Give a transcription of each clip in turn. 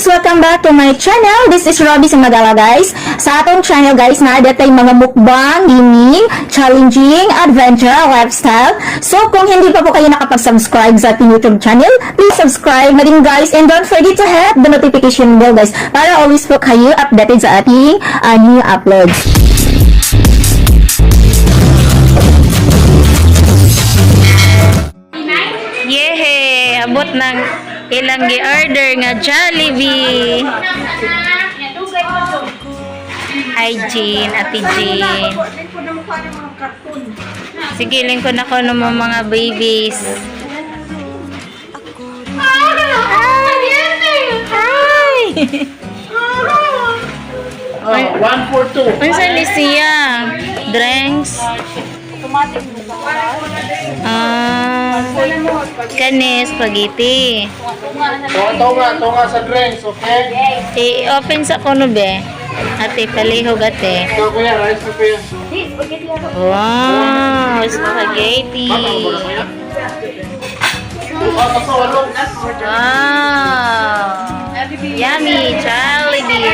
Guys! Welcome back to my channel. This is Robbie Sumagala, guys. Sa atong channel, guys, na tay mga mukbang, gaming, challenging, adventure, lifestyle. So kung hindi pa po kayo nakapag-subscribe sa ating YouTube channel, please subscribe na din, guys. And don't forget to hit the notification bell, guys, para always po kayo updated sa ating new uploads. Yehe! Abot ng ilang gi-order nga Jollibee. Hi Jean, Ate Jean. Sige, lingkod ako ng mga babies. Hi! Oh, 142. Unsa ni siya? Drinks? Ah, kani spaghetti. Tunga, tunga sa drinks, okay? I-open sa kono be. Ate, palihog ate. Ito kuya, rice na kuya. Wow, spaghetti. Oh, tapos walo. Wow. Yummy, Jollibee.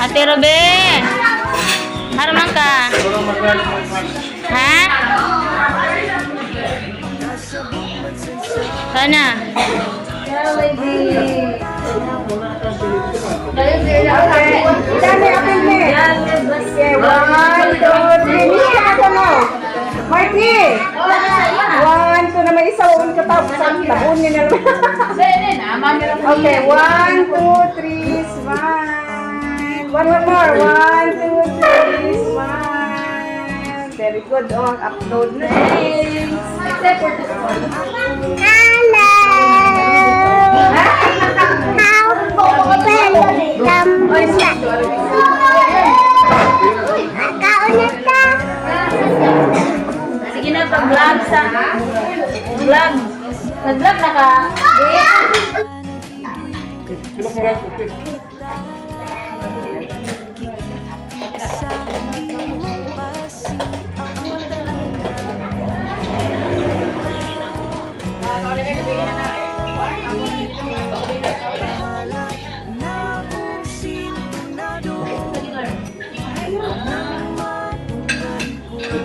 Ate Robe, harman ka. Ha? Sana? Dami apil ni. Okay, one, two, three. Miss ka ako no. Marky! One, two na may isa. Huwag ka tapos. Ang taon niya na naman. Okay, one, two, three, smile. One, one more. One, two, three, smile. Very good. Oh, ang upload na. Sige na, pag-vlog sa... Vlog. Nag-vlog na ka? Sino mo rice, okay?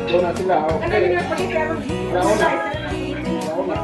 Ito na sila, okay. Nauna. Nauna.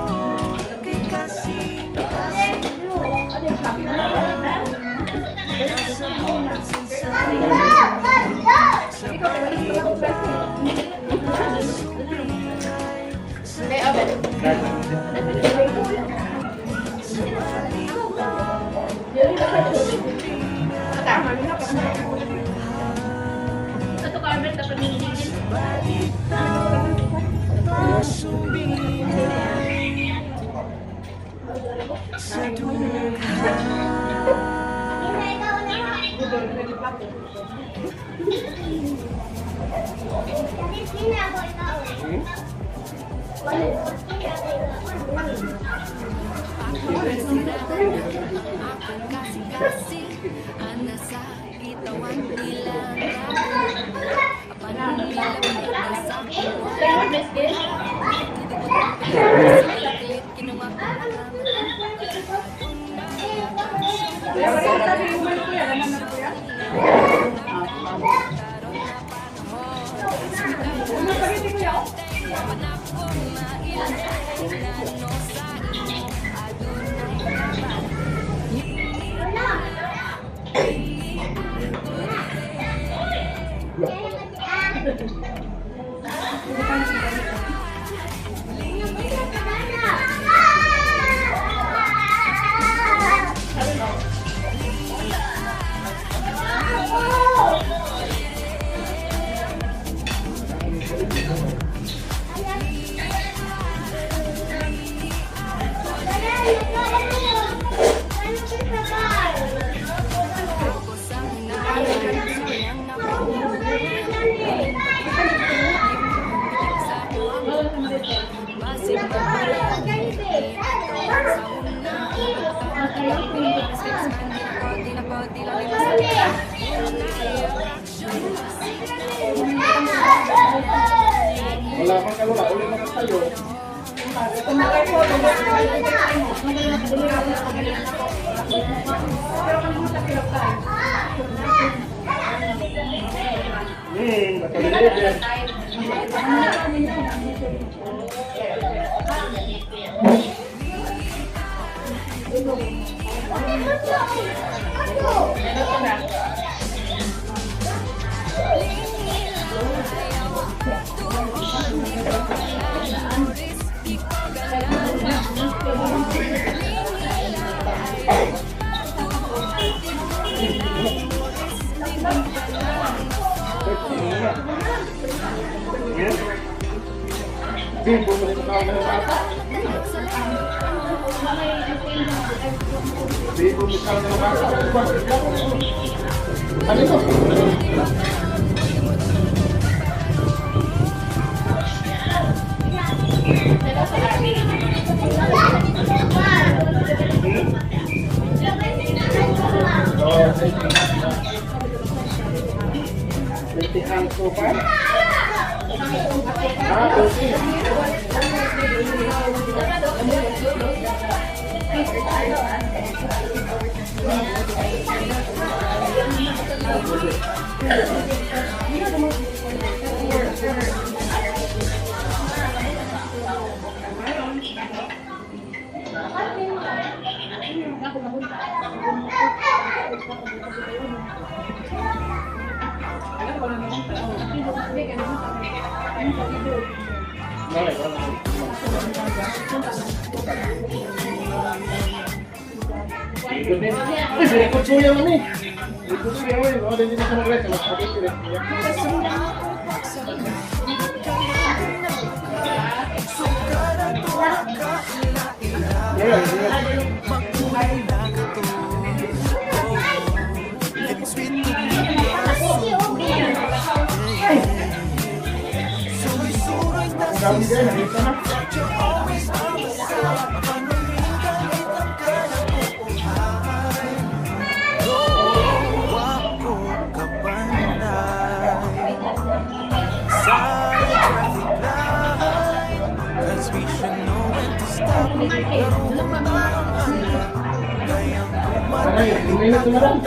Wala kang kalula, uli na tayo. Nakalimot yan. Bimbo mo sa tao ng bata. Bimbo mo sa tao ng bata. Ano ito? Oh, 20 hands so far. Ah, okay. Ay, binakot suya man eh. Binakot suya man eh. Oh, hindi na siya mag-rest. Mag-spaghetti rin. Yeah, yeah. Ang dami din, nakita na. Ay, minute na lang.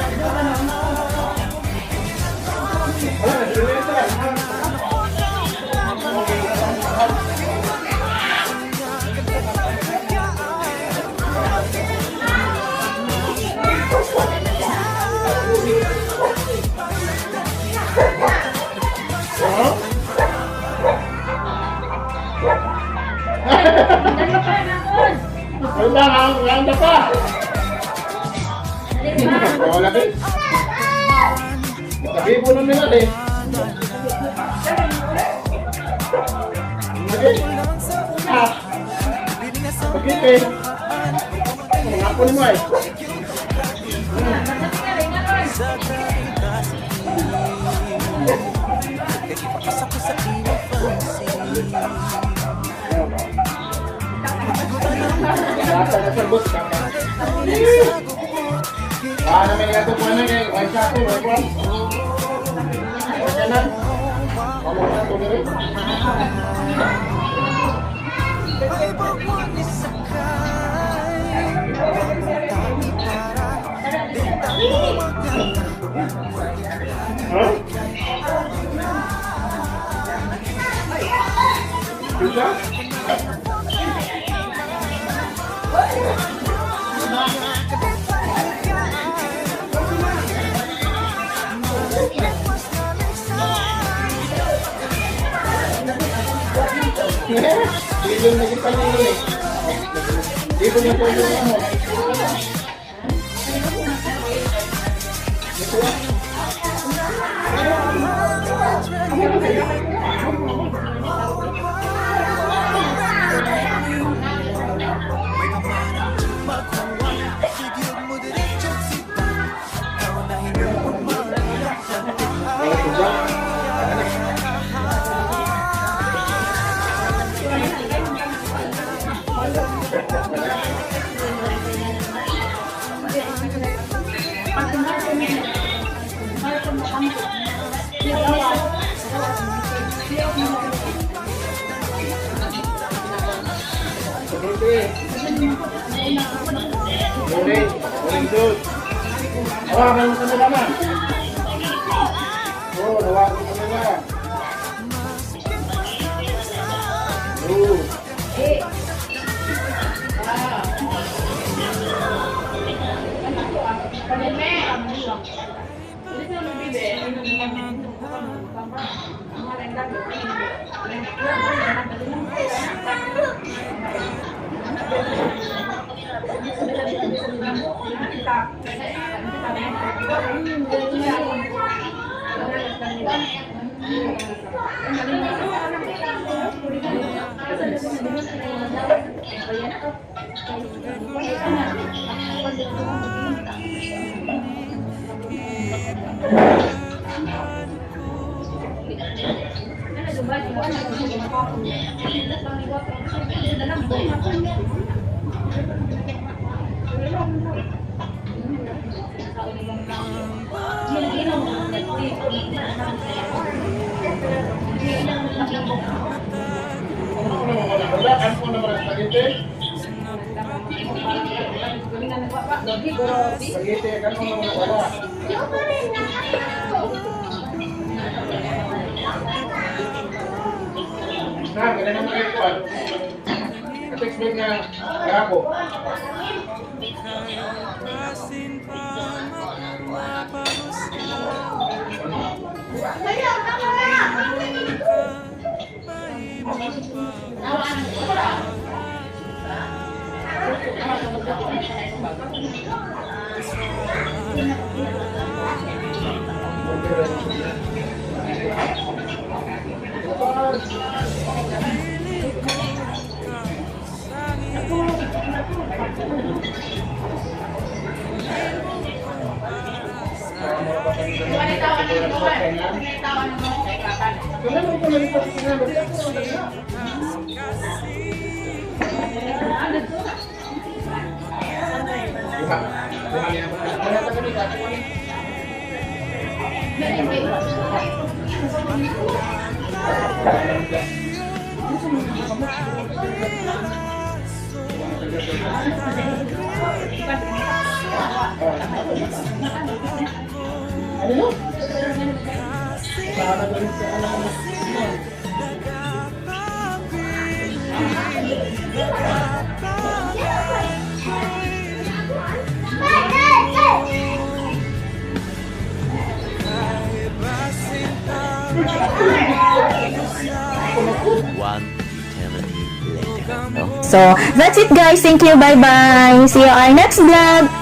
Ay, minute na lang. Wala na, wala pa. Wala ka. Sabi po nun nila eh. Lagi. Ah. Bakit eh? Mga po ni mo eh. Nasa na sa bus. Ah, namin nga ito po na ngayon. Ay, siya ako. Ay, kuwan. Okay na. Kamu na, tumiri. Huh? Sudah? Dito naging panilo eh. Dito niya po yung ano. Spaghetti. Morning. Morning, dude. Hawakan mo sa nila, ma. Oo, hawakan mo sa nila. Oo. Wala, ano po naman ang spaghetti? Spaghetti, ano naman wala? Na, ganun naman kayo kuwan. Ka-text nga gabo. Kailan mo ito nalipat sa sinabi? Ako naman talaga. Duha. Duha niya. Wala ta kami, kaso kami. Ano yun? Sana ba rin sa anak mo? One eternity later. So, that's it, guys. Thank you. Bye-bye. See you on our next vlog.